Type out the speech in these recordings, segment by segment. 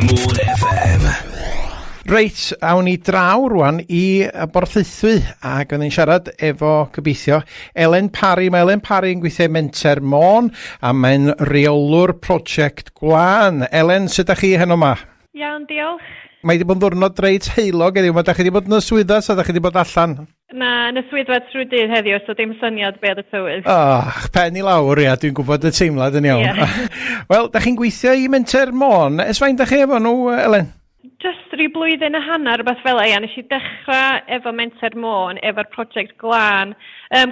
Môn FM. Reit, awn ni draw rwan i Borthaethwy ac o'n i'n siarad efo, gobeithio, Elen Parry. Mae Elen Parry yn gweithio i Menter Môn a mae'n reolwr prosiect Gwlân. Elen, sut ydych chi heno 'ma? Iawn, diolch. Mae wedi bod yn ddwrnod reit heulog heddiw. Mae da chi wedi bod yn y swyddfa, sa da chi wedi bod allan? Na, yn y swyddfa trwy dydd heddiw, so dim syniad be oedd y tywydd. Oh, pen i lawr, ia, dwi'n gwybod y teimlad yn iawn. Yeah. Wel, da chi'n gweithio i Menter Môn. Ers faint da chi efo nhw, Elen? Just rhyw blwyddyn a hanner, rhywbeth fel 'na, ia. Nes i dechrau efo Menter Môn, efo'r prosiect Glân.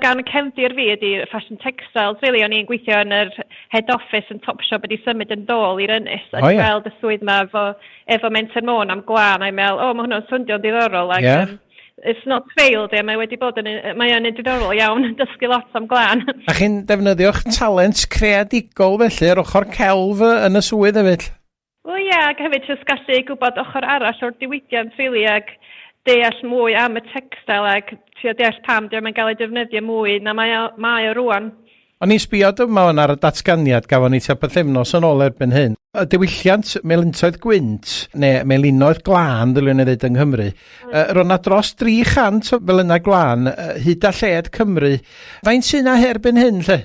Gan y cefndir fi ydy fashion textiles, really. O'n i'n gweithio yn yr head office yn Topshop wedi symud yn dôl i'r ynys. A oh, yeah. gweld y swydd yma efo Menter Môn am Glân, a i'n meddwl, o, oh, mae hwnna'n swnio'n diddorol. Ac, yeah. It's not failed, yeah, mae wedi bod yn, mae o'n diddorol iawn, dysgu lot am glân. A chi'n defnyddio'ch talent creadigol felly ar ochr celf yn y swydd hefyd? Wel ie, ac hefyd jyst gallu gwybod ochr arall o'r diwydiant rili ac deall mwy am y textile ac trio deall pam 'di o'm yn gael ei defnyddio mwy na mae o, mae o rŵan. O'n i'n sbio dyma wan ar y datganiad gafon ni tua pythefnos yn ôl erbyn hyn. Y diwylliant melintoedd gwynt, neu melinoedd glân ddyliwn i ddeud yng Nghymru, mm. roedd 'na dros 300 o felynnau glân hyd a lled Cymru. Faint sy'n 'na erbyn hyn 'lly?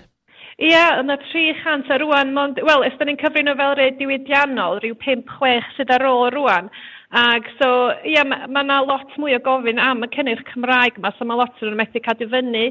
Ia, oedd 'na 300 a rŵan mond, wel, os 'dan ni'n cyfri nhw fel rhai diwydiannol, rhyw 5, 6 sydd ar ôl rŵan. Ac so, ia, ma' ma' 'na lot mwy o gofyn am y cynnyrch Cymraeg 'ma, so ma' lot ohonyn nhw'n methu cadw fyny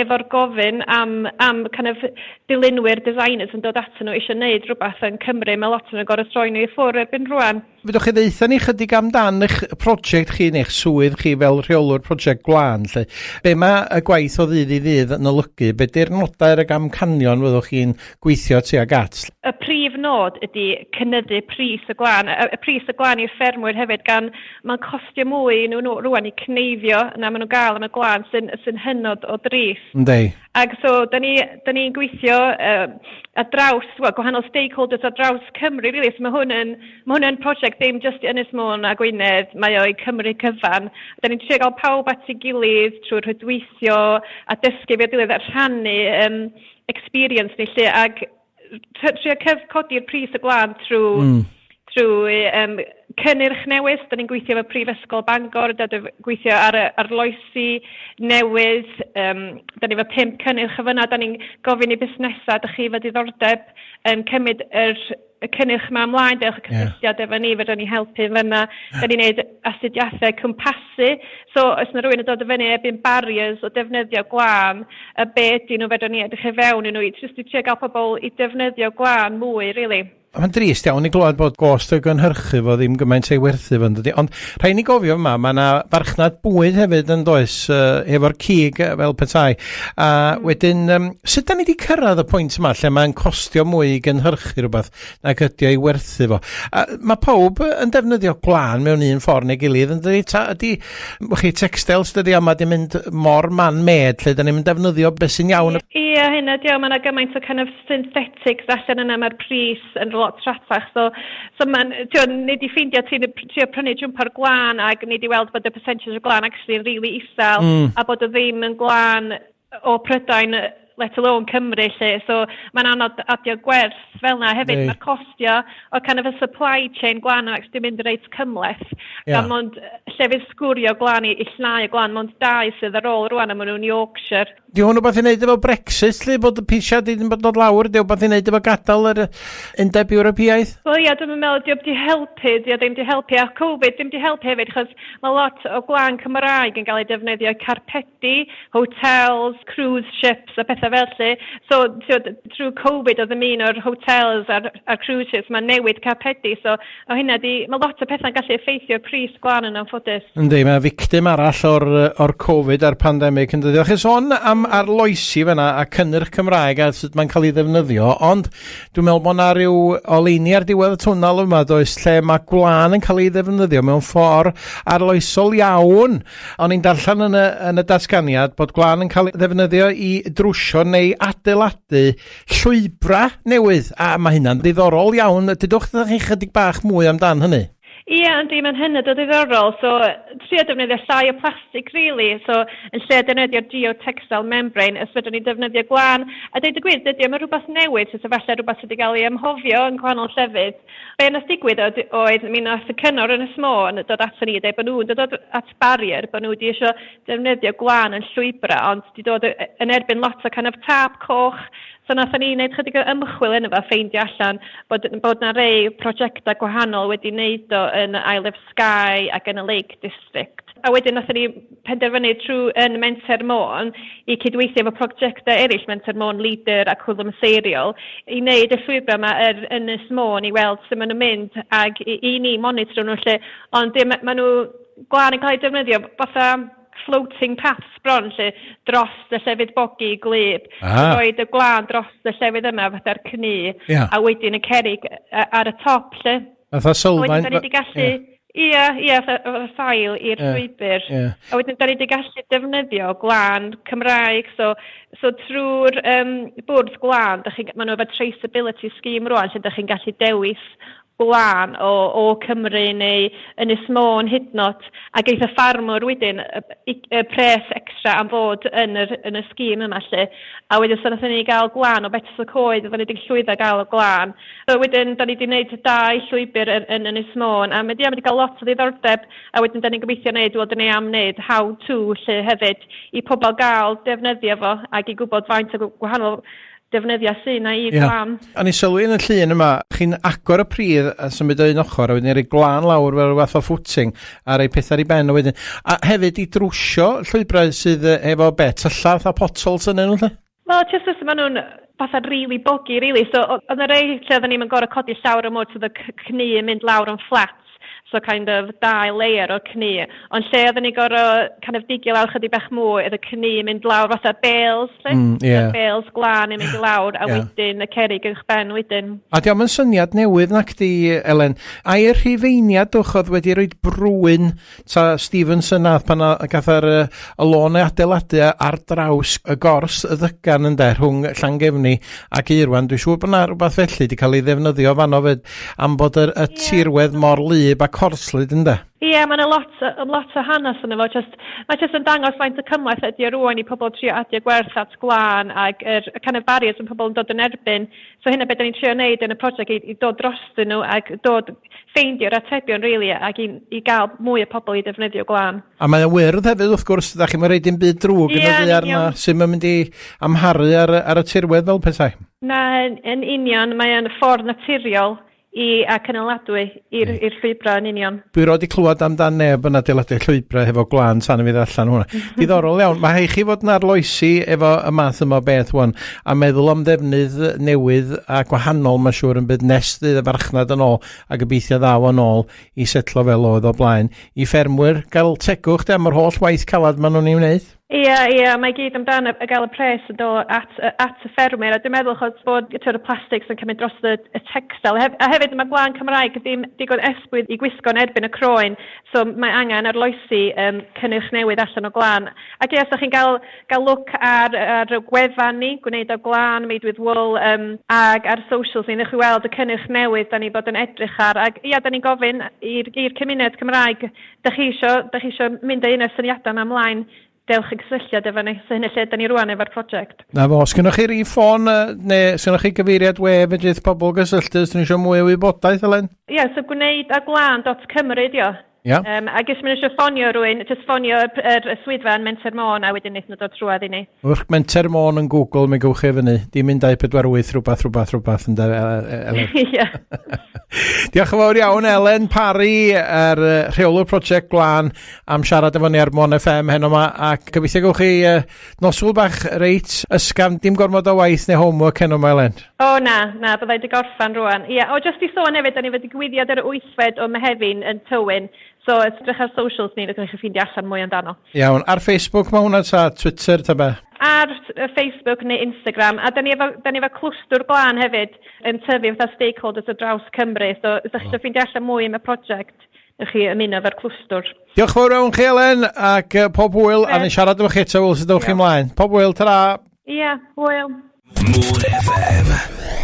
efo'r gofyn am kind of dylunwyr, designers yn dod atyn nhw eisiau gwneud rhywbeth yn Cymru. Mae lot ohonyn nhw'n gorfod troi nhw i ffwrdd erbyn rŵan. Fedrwch chi ddeutha ni chydig amdan eich prosiect chi neu'ch swydd chi fel rheolwr prosiect Gwlân 'lly? Be mae y gwaith o ddydd i ddydd yn olygu? Be di'r nodau ag amcanion fyddwch chi'n gweithio tuag at? Y prif nod ydy cynyddu pris y gwlân, y pris y gwlân i'r ffermwyr hefyd, gan mae'n costio mwy i nhw rŵan i cneifio na maen nhw'n gael am y gwlân, sy'n sy'n hynod o drist. Yndi. Ac so, da ni, da ni'n gweithio ar draws, well, gwahanol stakeholders ar draws Cymru, really. So mae hwn yn, mae hwn yn prosiect ddim jyst i Ynys Môn a Gwynedd, mae o i Cymru cyfan. Da ni'n trio gael pawb at ei gilydd trwy rhwydweithio a dysgu efo'i gilydd a rhannu experience ni 'lly, ac trio codi'r pris y gwlân trwy cynnyrch newydd. Da ni'n gweithio efo Prifysgol Bangor, da ni'n gweithio ar arloesi newydd. Da ni efo pump cynnyrch o fyna. Da ni'n gofyn i busnesau, da chi efo diddordeb yn cymryd yr y cynnyrch yma ymlaen, dewch y cysylltiad efo ni, fedrwn ni helpu yn fyna. Da ni'n neud astudiaethau cwmpasu, so os yna rhywun yn dod i fyny erbyn barriers o defnyddio gwlân, y be ydyn nhw, fedrwn ni edrych i fewn i nhw, jyst i trio gael pobl i defnyddio gwlân mwy, really. Mae'n drist iawn i glywed bod gost y gynhyrchu fo ddim gymaint ei werthu fo, yndydi? Ond rhaid ni gofio yma, mae yna farchnad bwyd hefyd yn does, efo'r cig fel petai. A wedyn, sut da ni wedi cyrraedd y pwynt yma lle mae'n costio mwy i gynhyrchu rhywbeth nag ydy o i werthu fo? A mae pawb yn defnyddio gwlân mewn un ffordd neu gilydd, yn dydi? Ta ydy, chi, textiles dydy yma di mynd mor man-made lle da ni'n defnyddio beth sy'n iawn. Ie, hynna di o, mae yna gymaint o kind of synthetics allan yna, mae'r pris yn lot rhatach. So mae'n, ti'n ni di ffeindio ti'n trio prynu jwmpar gwlân ac ni di weld bod y percentage o gwlân actually yn really isel a bod o ddim yn gwlân o Prydain, let alone Cymru lle. So mae'n anodd adio gwerth fel yna. Hefyd mae'r costio o kind of y supply chain gwlân yn actually mynd reit cymhleth. Gan mond llefydd sgwrio gwlân i llnau y gwlân, mond dau sydd ar ôl rwan a maen nhw'n Yorkshire. Di hwn wbeth i wneud efo Brexit, lle bod y prisiau di ddim bod dod lawr? Di wbeth i wneud efo gadael yr Undeb Ewropeaidd? Wel ia, dwi'm yn meddwl di o di helpu, di o ddim di helpu, a Covid ddim di helpu hefyd, achos mae lot o gwlân Cymraeg yn cael ei defnyddio i carpedi, hotels, cruise ships a pethau felly. So, ti'od, trwy Covid oedd ddim un o'r hotels a'r cruise ships ma'n newid carpedi, so o hynna di, mae lot o pethau'n gallu effeithio pris gwlân yn anffodus. Yndi, mae victim arall o'r, or Covid a'r pandemig yn dydi. O'ch chi'n sôn am arloesi fyna a cynnyrch Cymraeg a sut mae'n cael ei ddefnyddio, ond dwi'n meddwl bod yna rhyw oleuni ar diwedd y twnnel yma, does, lle mae gwlân yn cael ei ddefnyddio mewn ffordd arloesol iawn. O'n i'n darllen yn y, yn y datganiad bod gwlân yn cael ei ddefnyddio i drwsio neu adeiladu llwybrau newydd, a mae hynna'n ddiddorol iawn. Dudwch wrthych chi chydig bach mwy amdan hynny. Ie, yndi, mae'n hynod o ddiddorol. So, trio defnyddio llai o plastig, really. So, yn lle defnyddio'r geotextile membrane, os fedrwn ni defnyddio gwlân. A deud y gwir, dydy o'm yn rhywbeth newydd, so falle rhywbeth sydd wedi cael ei amhofio yn gwahanol llefydd. Be nath digwydd oedd, oedd mi nath y cyngor Ynys Môn dod ato ni a dweud bod nhw'n dod at barrier, bod nhw wedi eisiau defnyddio gwlân yn llwybrau, ond wedi dod yn erbyn lot o kind of tâp coch. So nathon ni wneud chydig o ymchwil yno fo a ffeindio allan bod, bod 'na rei prosiectau gwahanol wedi wneud o yn Isle of Skye ac yn y Lake District. A wedyn nathon ni penderfynu trwy yn Menter Môn i cydweithio efo prosiectau eraill, Menter Môn Leader a Cwlwm Seiriol, i wneud y llwybrau yma yr Ynys Môn i weld sut maen nhw'n mynd ac i, i ni monitro nhw lle. Ond maen nhw gwlân yn cael eu defnyddio fatha floating paths bron 'lly dros y llefydd bogi gwlyb. Ah. Roed y gwlân dros y llefydd yma fatha'r cnu yeah. a wedyn y cerrig ar y top 'lly. Fatha sylfaen. Wedyn da ni wedi gallu yeah. Ia, ia, fatha sail i'r yeah. llwybr. Yeah. A wedyn da ni wedi gallu defnyddio gwlân Cymraeg, so, so trwy'r um, bwrdd gwlân, maen nhw efo traceability scheme rwan, lle da chi'n gallu dewis gwlân o o Cymru neu Ynys Môn hyd yn oed, a geith y ffarmwr wedyn y y pres extra am fod yn yr yn y scheme yma 'lly. A wedyn so nathon ni gael gwlân o Betws y Coed, oedden ni 'di llwyddo gael o gwlân. So wedyn da ni 'di wneud dau llwybr yn yn Ynys Môn a mae 'di, ia, mae 'di cael lot o ddiddordeb a wedyn da ni'n gobeithio wneud, wel da ni am wneud how to 'lly hefyd i pobl gael defnyddio fo ac i gwybod faint o gwahanol defnyddiau sy 'na i gwlân. O'n i'n sylwi yn y llun yma, chi'n agor y pridd a symud o un ochr a wedyn rhoi gwlân lawr fel rhyw fath o footing a rhoi pethau ar ei ben a wedyn. A hefyd i drwsio llwybrau sydd efo be, tyllau fatha potholes yn nhw lle? Wel, jyst os maen nhw'n fatha really boggy, really. So, oedd 'na rei lle oedden ni'm yn gorfod codi llawer o mwd, so oedd y cnu yn mynd lawr yn fflat. So kind of dau layer o'r cnu. Ond lle oedden ni gorfod kind of digio lawr chydig bach mwy, oedd y cnu yn mynd lawr fatha bales, lle. Yeah. Bales glân yn mynd i lawr, a wedyn y cerrig uwch ben wedyn. A diolch yn syniad newydd nac di, Elen. Ai y Rhufeiniad dwch oedd wedi rhoi brwyn ta Stevenson nath pan gath ar y lôn ei adeiladu ar draws y gors y ddygan ynde, rhwng Llangefni ac Eirwen. Dwi'n siŵr bod na rhywbeth felly wedi cael ei ddefnyddio fanno fyd. Am bod yr, y tirwedd mor wlyb a corslyd ynde? Ie, yeah, mae yna lot, lot o hanes yna fo. Just, mae jyst yn dangos faint o cymhleth ydy o rwan i pobl trio adio gwerth at gwlân ac yr y kind of barriers mae pobl yn dod yn erbyn. So hynna beth da ni'n trio wneud yn y prosiect i, i dod drostyn nhw ac dod ffeindio'r atebion really ac i, i gael mwy o pobl i ddefnyddio gwlân. A mae o'n wyrdd hefyd wrth gwrs, da chi'n rhaid dim byd drwg yn y ddaear yna sy'n mynd i amharu ar, ar y tirwedd fel petai. Na, yn union, mae o'n ffordd naturiol i a cynaladwy i'r i'r llwybrau yn union. Dwi roed i clywed amdan neb yn adeiladu llwybrau hefo gwlân tan i fi ddarllen hwnna. Diddorol iawn. Mae rhaid chi fod yn arloesi efo y math yma o beth wan a meddwl am ddefnydd newydd a gwahanol mae'n siŵr yn byd nes fydd y farchnad yn ôl a gobeithio ddaw yn ôl i setlo fel oedd o blaen i ffermwyr gael tegwch de am yr holl waith calad maen nhw'n ei wneud. Ia, ia, mae i gyd amdan y gael y pres yn dod at, at y ffermwyr, a dwi'n meddwl achos bod y plastics yn cymryd dros y, y textile, a, hef, a hefyd mae gwlân Cymraeg ddim digon esbwydd i gwisgo yn erbyn y croen, so mae angen arloesi um, cynnyrch newydd allan o gwlân. Ac ia, os ydych chi'n gael, gael look ar, ar y gwefan ni, gwneud o gwlân, Made with Wool, um, ag ar socials ni, wnewch chi weld y cynnyrch newydd da ni bod yn edrych ar. Ac ia, da ni'n gofyn i'r cymuned Cymraeg Da chi isio, da chi isio mynd â un o'r syniadau yma ymlaen, dewch i gysylltiad efo ni. So hynny lle da ni rwan efo'r prosiect. Na fo, sgynnoch chi rif ffôn neu sgynnoch chi gyfeiriad we fedrith pobl gysylltu os dyn nhw eisiau mwy o wybodaeth, Elen? Ie, yeah, so gwneud a gwlân.cymru ydi o. Ia. Um, ac os maen nhw eisiau ffonio rhywun, jyst ffonio y, yr, y swyddfa yn Menter Môn a wedyn wnaeth nhw dod trwadd i ni. Wrth Menter Môn yn Google, mi gewch chi fyny. Dim 1, 2, 4, 8, rhywbeth, rhywbeth, rhywbeth, ynde, Elen? Ie. Diolch yn fawr iawn, Elen Parry, yr rheolwr prosiect Gwlân, am siarad efo ni ar Môn FM heno yma, ac gobeithio gewch chi uh, noswyl bach reit ysgafn, dim gormod o waith neu homework heno yma, Elen. O na, na, byddai wedi gorffan rwan. Ie, o jyst i sôn hefyd, da ni wedi digwyddiad ar y wythfed o Mehefin yn Tywyn, so edrych ar socials ni, fedrwch chi ffeindio allan mwy amdano. Iawn, ar Facebook mae hwnna ta, Twitter ta be? Ar Facebook neu Instagram, a da ni efo, da ni efo clwstwr glân hefyd yn tyfu fatha stakeholders ar draws Cymru, so os ydych chi eisiau ffeindio allan mwy am y prosiect, newch chi ymuno efo'r clwstwr. Diolch fawr iawn chi Elen, ac pob hwyl, a ni'n siarad efo chi eto, Wil, sut ewch chi ymlaen. Pob hwyl, ta-ra! Ia, hwyl. Moon FM.